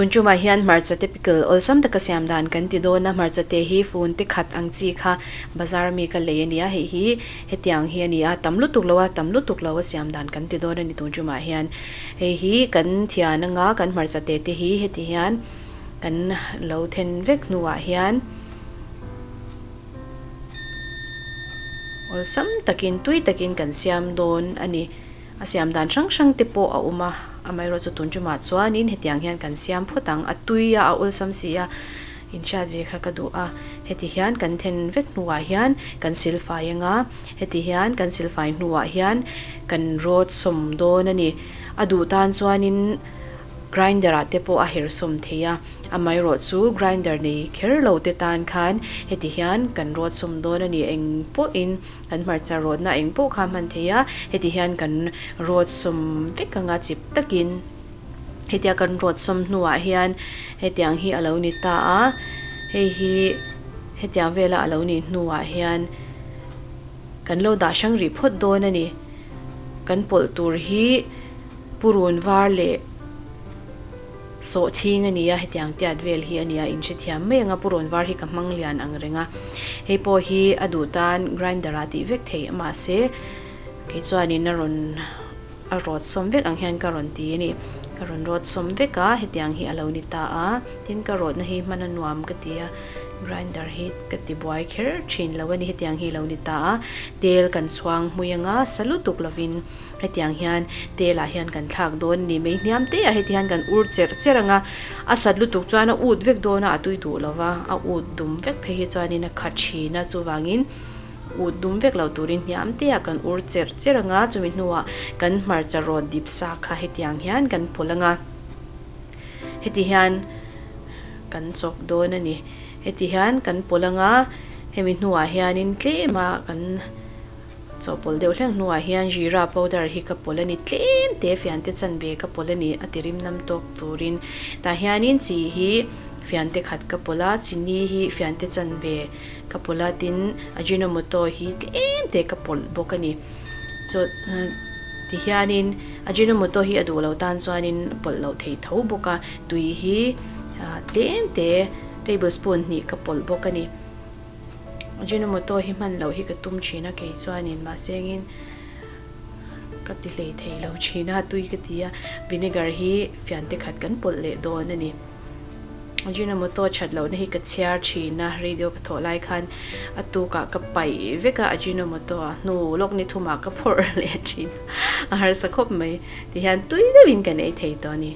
Tun tumah hian hmarcha te pickle awlsam taka siam dan kan ti dawn a, hmarcha te hi fun te khat ang chi kha bazar ami ka lei a nia, hei hi hetiang hi a ni a, tam lutuk lo a, tam lutuk lo a siam dan kan ti dawn a ni tun tumah hian. Hei hi kan thian anga kan hmarcha te te hi heti hian kan lo then vek hnuah hian awlsam takin tui takin kan siam dawn a ni. A siam dan hrang hrang te pawh a awm a, amaherawhchu tun tumah chuanin hetiang hian kan siam phawt ang, a tui a, a awlsam si a, inhriat ve kha ka duh a, heti hian kan then vek hnuah hian kan silfai ang a, heti hian kan silfai hnuah hian kan rawt sawm dawn a ni, a duh tan chuanin grinder ah te pawh a her sawm thei a. Amaherawhchu grinder nei kher lo te tan khan heti hian kan rawt sawm dawn a ni, eng pawhin kan hmarcha rawtna eng pawh kha hman thei a, heti hian kan rawt sawm vek anga chip takin hetia kan rawt sawm hnuah hian hetiang hi a lo ni ta a, hei hi hetiang vela a lo nih hnuah hian kan lo dah hrang rih phawt dawn a ni, kan pawlh tur hi purun var leh. Sawhthing a ni a, hetiang tiat vel hi a ni a, in hrethiam mai ang a, purawn var hi ka hmang lian ang reng a, hei pawh hi a duh tan grinder ah tih vek theih mahse kei chuanin a rawn a rawt sawm vek ang hian ka rawn ti a ni, ka rawn rawt sawm vek a, hetiang hi a lo ni ta a, tin ka rawtna hi hman a nuam ka ti a, grinder hi ka ti buai kher thin lo a ni, hetiang hi a lo ni ta a, tel kan chhuang hmui anga sa lutuk lovin. Hetiang hian telah hian kan thlak dawn a ni mai hniam te ah heti hian kan ur cherh cherh ang a, a sat lutuk chuan a ut vek dawn a, a tui duh lo va, a ut dum vek phei hi chuanin a khat thin a, chuvangin ut dum vek lo turin hniam te ah kan ur cherh cherh ang a, chumi hnuah kan hmarcha rawt dip sa kha hetiang hian kan pawlh ang a, heti hian kan chawp dawn a ni, heti hian kan pawlh ang a, hemi hnuah hianin tlem a kan. Chawhpawlh deuh hleng hnuah hian Jeera powder hi ka pawlh a ni tlem te fiante chanve ka pawlh a ni a ti rim nam tawk turin. Tah hianin chi hi fiante khat ka pawlh a, chini hi fiante chanve ka pawlh a, tin Ajinomoto hi tlem te ka pawlh bawk a ni. Chaw ti hianin Ajinomoto hi a duh lo tan chuanin pawlh loh thei tho bawk a, tui hi tlem te tablespoon hnih ka pawlh bawk a ni. Ajinomoto hi hman loh hi ka tum thin a kei chuanin mahse engin ka ti hlei thei lo thin a tui ka ti a vinegar hi fiante khat kan pawlh leh dawn a ni. Ajinomoto that lohna hi ka chhiar thin a radio ka thawh lai khan a tukah ka paih vek a Ajinomoto a hnu lawk ni thumah ka phawrh leh thin a harsa khawp mai ti hian tui deuhin kan ei thei tawh a ni.